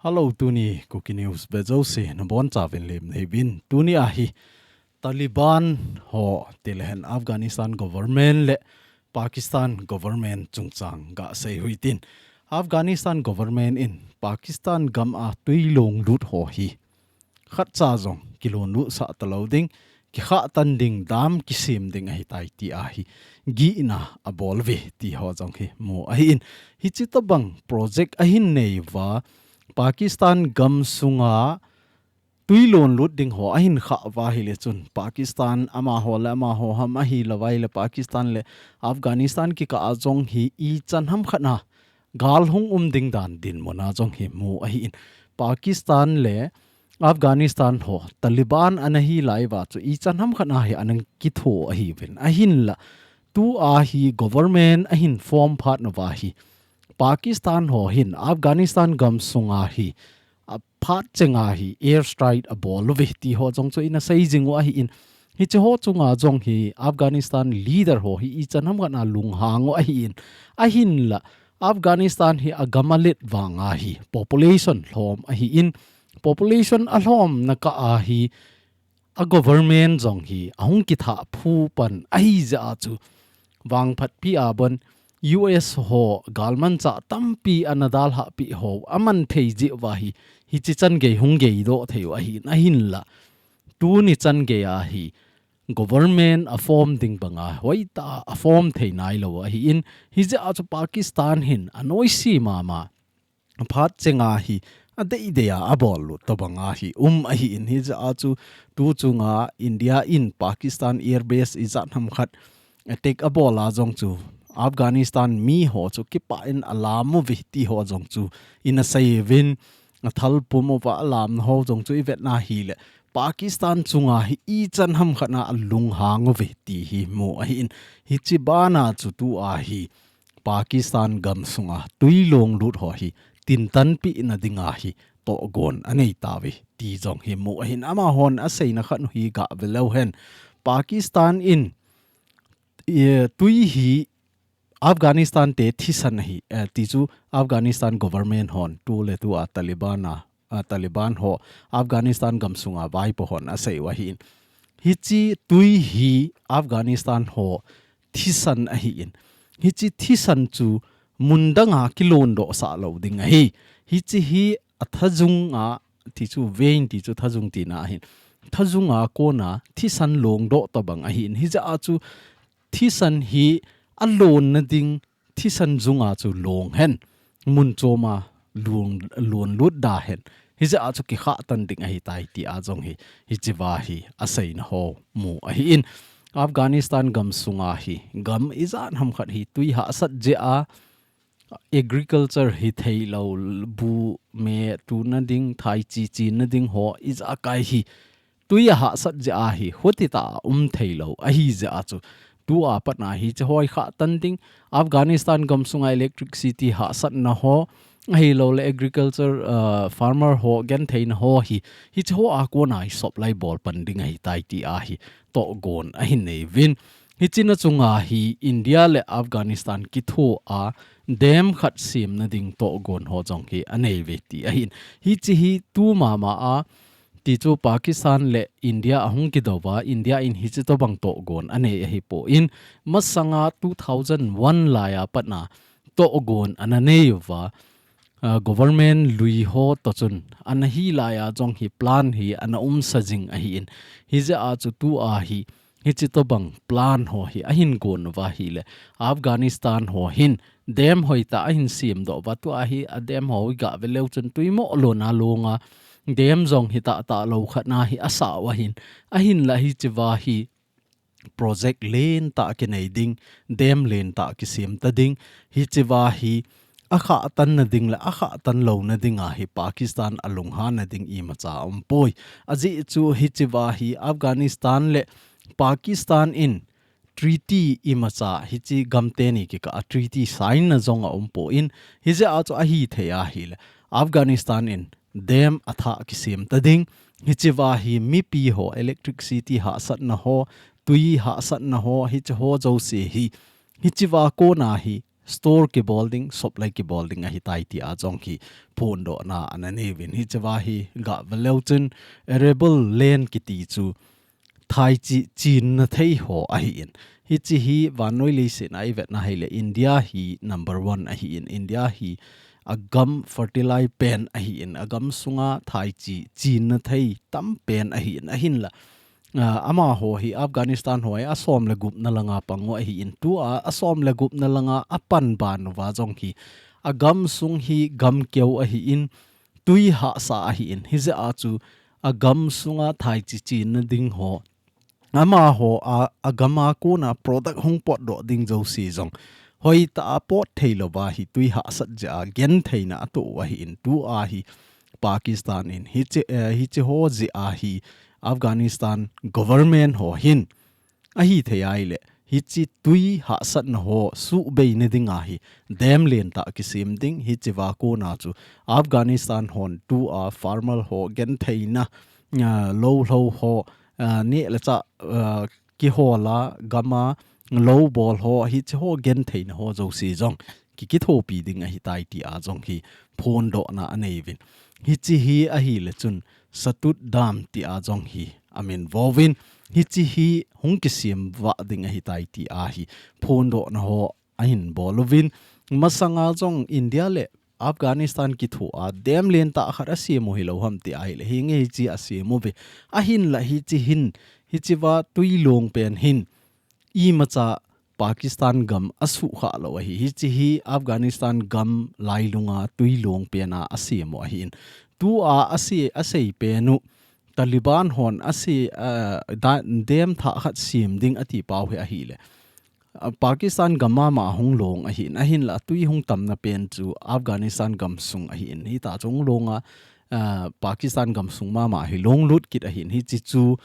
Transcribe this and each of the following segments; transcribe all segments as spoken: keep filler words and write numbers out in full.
Hello, tuni Kuki News vejouse nabonchauvin lemna hiuvin. Tuni ahi Taliban ho tilehen Afghanistan government le Pakistan government chungchang gasei u hitin. Afghanistan government in Pakistan gam a tui long lut ho hi khatcha jong kilong lutsah talou ding, kikhah tan ding, dam kisem ding ahitai ti ahi gihna abol uve ti ho jong hi mu ahin. Hiche tobang project ahin nei uva, Pakistan gam sunga tui long lut ding ho ahin khah uva ahile chun, Pakistan amaho le amaho ham ahilou vaile Pakistan le Afghanistan kikah a jong hi ichan hamkhat na gal hung um ding dan dinmun a jong hi mu ahin. Pakistan le Afghanistan ho Taliban ana hi lai uva chu ichan hamkhat na hi ana kitho ahiuvin. Ahinla, tua hi government ahin form phat nauva hi Pakistan ho hin Afghanistan gam sunga hi aphat chenga hi air strike abol uve ti ho jong chu ina sei jing u ahin. Hiche ho chunga jong hi Afghanistan leader ho hi ichan hamkhat na lunghang u ahin. Ahinla, Afghanistan hi agam alet vang ahi, population lhom ahin. Population alhomna kah a hi a government jong hi ahung kithah phu pan ahi jeh a chu vangphat pi a bon U S ho galmanchah tampi ana dalhah pi ho aman thei jeh uva hi, hiche chan gei hung gei doh thei u ahin, ahinla, tuni chan gei a hi government a form ding banga hoitah a form thei nailou ahin, hijeh a chu Pakistan hin anoise mama phat chenga hi adeidei a abol lut tobanga hi um ahin, hijeh a chu tu chunga India in Pakistan air base ijat hamkhat attack abol a jong chu Afghanistan mi ho chu kipah in alam uve ti ho jong chu ina sei uvin, athal pum uva alamna ho jong chu ivetna hile Pakistan chunga hi ichan hamkhat na alunghang uve ti hi mu ahin. Hiche bana chu tua hi Pakistan gam sunga tui long lut ho hi tintan pina dinga hi tohgon anei tauve ti jong hi mu ahin. Amahon aseina khat u hi gave leu hen, Pakistan in, eh, tui hi Afghanistan te thisan ahi, eh, ti chu Afghanistan government hon tu le tua Taliban a, a Taliban ho Afghanistan gam sunga vaipo hon asei u ahin. Hiche tui hi Afghanistan ho thisan ahin. Hiche thisan chu mun danga kilong doh sah lou ding ahi. Hiche hi athajung a ti chu vein ti chu thajung tina ahin. Thajung a kona thisan long doh tobang ahin. Hijeh a chu thisan hi alonna ding thisan junga chu long hen, mun choma long, long lut da hen. Hijeh a chu kikhah tan ding ahitai ti a jong hi, hiche va hi aseina ho mu ahin. Afghanistan gam sunga hi, gam ijat hamkhat hi tui hahsat jeh a, agriculture hi theilou, bu me tuna ding, thai chi china ding ho ijakai hi tui ahahsat jeh a hi, hotitah a um theilou ahi jeh a chu, tua patna hiche ho ikhah tan ding, Afghanistan gam sunga electricity hahsatna ho, ahilouleh agriculture, uh, farmer ho gentheina ho hi, hiche ho a kona hi supply bol pan ding ahitai ti a hi tohgon ahin nei uvin. Hiche na chunga hi India le Afghanistan kitho a dam khat semna ding tohgon ho jong hi anei uve ti ahin. Hiche hi tu mama a, ti chu Pakistan le India ahung kidou va, India in hiche tobang tohgon anei ahipoi. Masanga two thousand one lai a patna tohgon ana nei uva, ah, government lui ho toh chun ana hi lai a jong hi plan hi ana umsa jing ahin. Hijeh a chu tua hi, hiche tobang plan ho hi ahin gon uva ahile, Afghanistan ho hin dam hoitah a ahin semdoh uva, tua hi a dam ho igave leu chun tui mo lona longa dam jong hi tahtah lou khat na hi asah u ahin. Ahinla hiche va hi project lentah kinei ding, dam lentah kisem ta ding, hiche va hi akhah tan na ding le akhah tan louna dinga hi Pakistan alunghan na ding imacha aumpoi. Ajeh chu hiche va hi Afghanistan le Pakistan in treaty imacha hiche gam teni kikah a treaty sign na jong aumpoi. Hijeh a chu ahithei ahile Afghanistan in dam athah kisem ta ding, hiche va hi mipi ho electricity hahsatna ho, tui hahsatna ho, hiche ho jouse hi, hiche va kona hi store kibol ding, supply kibol ding ahitai tia jong hi phondohna ana neiyuvin. Hichea hi gah veleu chun arable land kiti chu thaichi chinna thei ho ahin. Hiche hi vannoi leiset a ivetna ahileh India hi number one ahin. India hi agam fertilize pen ahin. Agam sunga thaichi chinna thei tam pen ahin. Ahinla, ah, amaho hi Afghanistan ho hi asom le gupna langa pang u ahin. Tua asom le gupna langa apan ban uva jong hi agam sung hi gam keu ahin. Tui hahsa ahin. Hijeh a chu agam sunga thaichi chinna ding ho, amaho a, agam a kona product hung potdoh ding jouse jong hoitah a pot theilouva hi tui hahsat jeh a gentheina atoh u ahin. Tua hi Pakistan in hiche, eh, hiche ho jeh a hi Afghanistan government ho hin ahithei ahileh hiche tui hahsatna ho suhbeina dinga hi dam lentah kisem ding. Hichea kona chu Afghanistan hon tua farmer ho gentheina, ah, lou lhou ho, ah, neh le chah, ah, kihola gam a lou bol ho, hiche ho gentheina ho jouse jong ki, kithopi ding ahitai tia jong hi phondohna aneiyuvin. Hiche hi ahileh chun Satut Dam tia jong hi amin vouvin. Hiche hi hung kisem vah ding ahitai tia hi phondohna ho ahin boluvin. Masanga jong India le Afghanistan kithoa dam lentah khat asem u hilou ham ti ahileh hinge hiche asem uve. Ahinla hiche hin, hichea tui long pen hin imacha Pakistan gam asuhkhah lou ahi. Hiche hi Afghanistan gam lailunga tui long pen a asem u ahin. Tua ase, asei pen u Taliban hon ase, ah, da-, dam thah khat sem ding ati pau hi ahileh, ah, Pakistan gam mama hung long ahin. Ahinla tui hung tamna pen chu Afghanistan gam sung ahin. Hita chu hung longa, ah, Pakistan gam sung mama hi long lut kit ahin. Hiche chu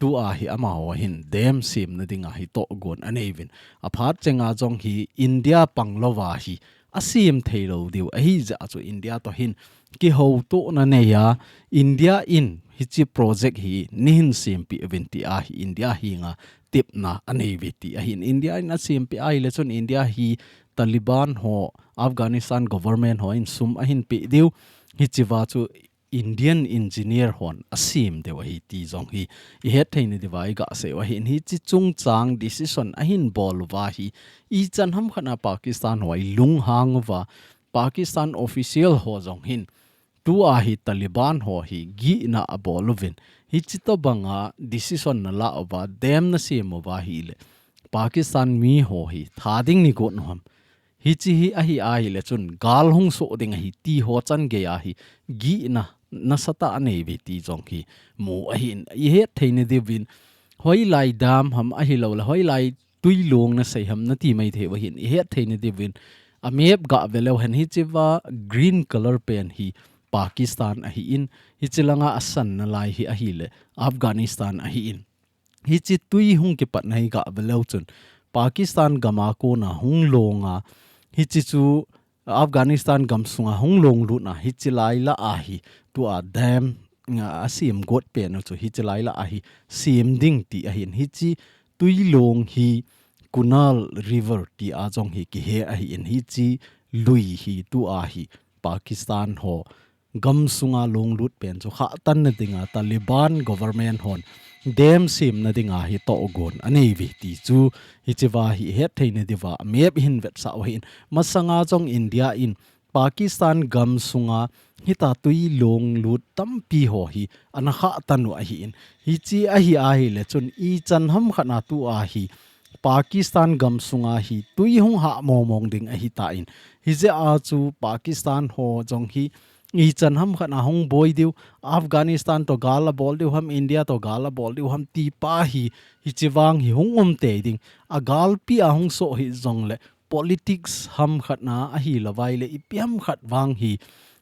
tua hi amaho hin dam semna dinga hi tohgon aneiyuvin. Aphat chenga jong hi India panglouva hi asem theilou diu ahi jeh a chu India toh hin kihoutona neiya, India in hiche project hi neihin sempeh uvin tia hi India henga tepna aneiyuve ti ahin. India in asempeh ahileh chun India hi Taliban ho, Afghanistan government ho in sum ahin peh diu. Hichea chu Indian engineer hon asem diu ahi ti jong hi ihet theina diuva igasei u ahin. Hiche chungchang decision ahin bol uva hi ichan hamkhat a Pakistan ho hi lunghang uva, Pakistan official ho jong hin tua hi Taliban ho hi gihna abol uvin. Hiche tobanga decision nala uva, dam nasem uva ahileh Pakistan mi ho hi tha ding nei got u ham. Hiche hi ahi ahileh chun gal hung soh ding ahi ti ho chan geiya hi gihna nasatah aneiyuve ti jong hi mu ahin. Ihet theina diuvin hoilai dam ham ahilouleh hoilai tui long nasei ham nati maithei u ahin. Ihet theina diuvin a map gah veleu hen hichea green color pen hi Pakistan ahin. Hiche langa asanna lai hi ahileh Afghanistan ahin. Hiche tui hung kipatna hi gah veleu chun Pakistan gam a kona hung longa, hiche chu Afghanistan gam sunga hung long lutna hiche lai lah a hi tua dam, ah, asem got pen u chu hiche lai lah a hi sem ding ti ahin. Hiche tui long hi Kunar River tia jong hi kihe ahin. Hiche lui hi tua hi Pakistan ho gam sunga long lut pen chu khahtanna dinga Taliban government hon dam semna dinga hi tohgon aneiyuve ti chu hichea hi ihet theina diuva map hin vetsah u ahin. Masanga jong India in Pakistan gam sunga hita tui long lut tampi ho hi ana khahtan u ahin. Hiche ahi ahileh chun ichan hamkhat a tua hi Pakistan gam sunga hi tui hung hah mongmong ding ahitan. Hijeh a chu Pakistan ho jong hi ichan hamkhat a hung boi diu, Afghanistan toh gal abol diu ham, India toh gal abol diu ham ti pa hi, hiche vang hi hung um tei ding. Agalpi a hung soh hih jongleh politics hamkhat a ahilouva ahileh ipi hamkhat vang hi,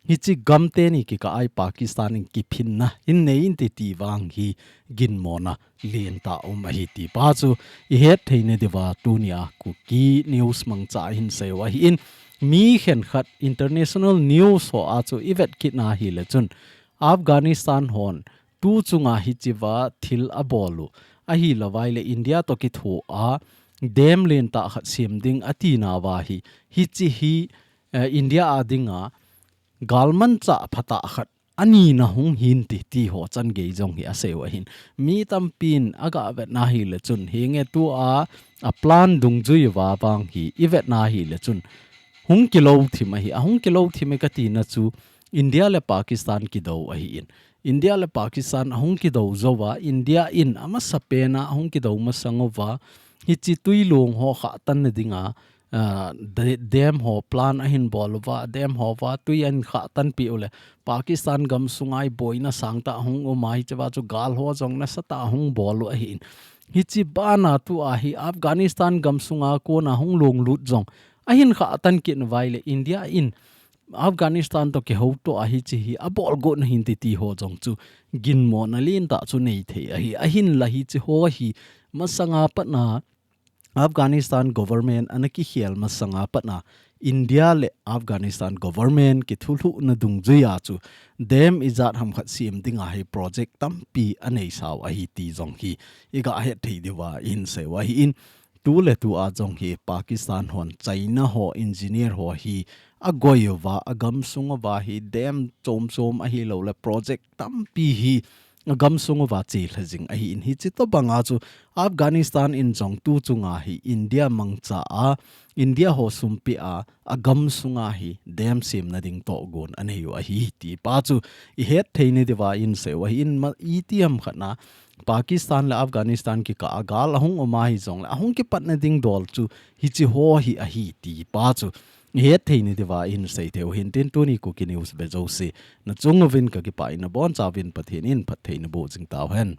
hiche gam teni kikah a hi Pakistan in kiphinna hin nei inte ti vang hi ginmona lentah um ahi ti pa chu ihet theina diuva tunia Kuki News mangcha a hin sei u ahin. Mi khenkhat international news ho a chu ivet kit na ahileh chun Afghanistan hon tu chunga hichea thil abol u ahilouva ahileh India toh kithoa dam lentah khat sem ding ati nauva hi, hiche hi, eh, India a dinga galmanchah phatah khat anina hung hin ti, ti ho changei jong hi asei u ahin. Mi tampin aga vetna hile chun, hinge tua a plan dungjui uva vang hi i vetna hile chun, hung kilou thim ahi, ahung kilou thim e kati na chu India le Pakistan kidou ahin. India le Pakistan ahung kidou jou va, India in amasapen a ahung kidou masang uva, hiche twi long ho khahtan na dinga, ah, de-, dam ho plan ahin bol uva, dam ho va twi ahin khahtan pi u le, Pakistan gamsunga hi boina sangtah ahung um a, hiche va chu gal ho jong nasatah ahung bol u ahin. Hiche bana tua hi Afghanistan gamsunga kona hung long lut jong ahin khahtan kit uva ile India in Afghanistan toh kihouto a hiche hi abol got na hin ti, ti ho jong chu ginmona lentah chu nei thei ahi. Ahinla hiche ho hi masanga pat na Afghanistan government ana kikhel masanga pat na India le Afghanistan government kithulhuh na dungjui a chu dam ijat ham khat sem dinga hi project tampi anei sau ahi ti jong hi iga het thei diuva ihin sei u ahin. Tu le tu a jong hi Pakistan hon China ho engineer ho hi agoi uva, agamsung uva hi dam chom chom ahilou le project tampi hi agamsung uva chelha jing ahin. Hiche tobanga chu Afghanistan in jong tu chunga hi India mangcha a, India ho sumpi a, agamsunga hi dam semna ding tohgon anei u ahi ti pa chu ihet thei na diuva ihin sei u ahin. Ma, itiham khat na Pakistan le Afghanistan kikah a gal ahung um a hijongle, ahung kipatna ding dol chu hiche ho hi ahi ti pa chu ihet thei na diuva ihin sei thei u ahin. Tin tuni Kuki News ve jouse nachung uvin kakipah in, nabonchauvin Pathen in phatthei naboh jing tauhen.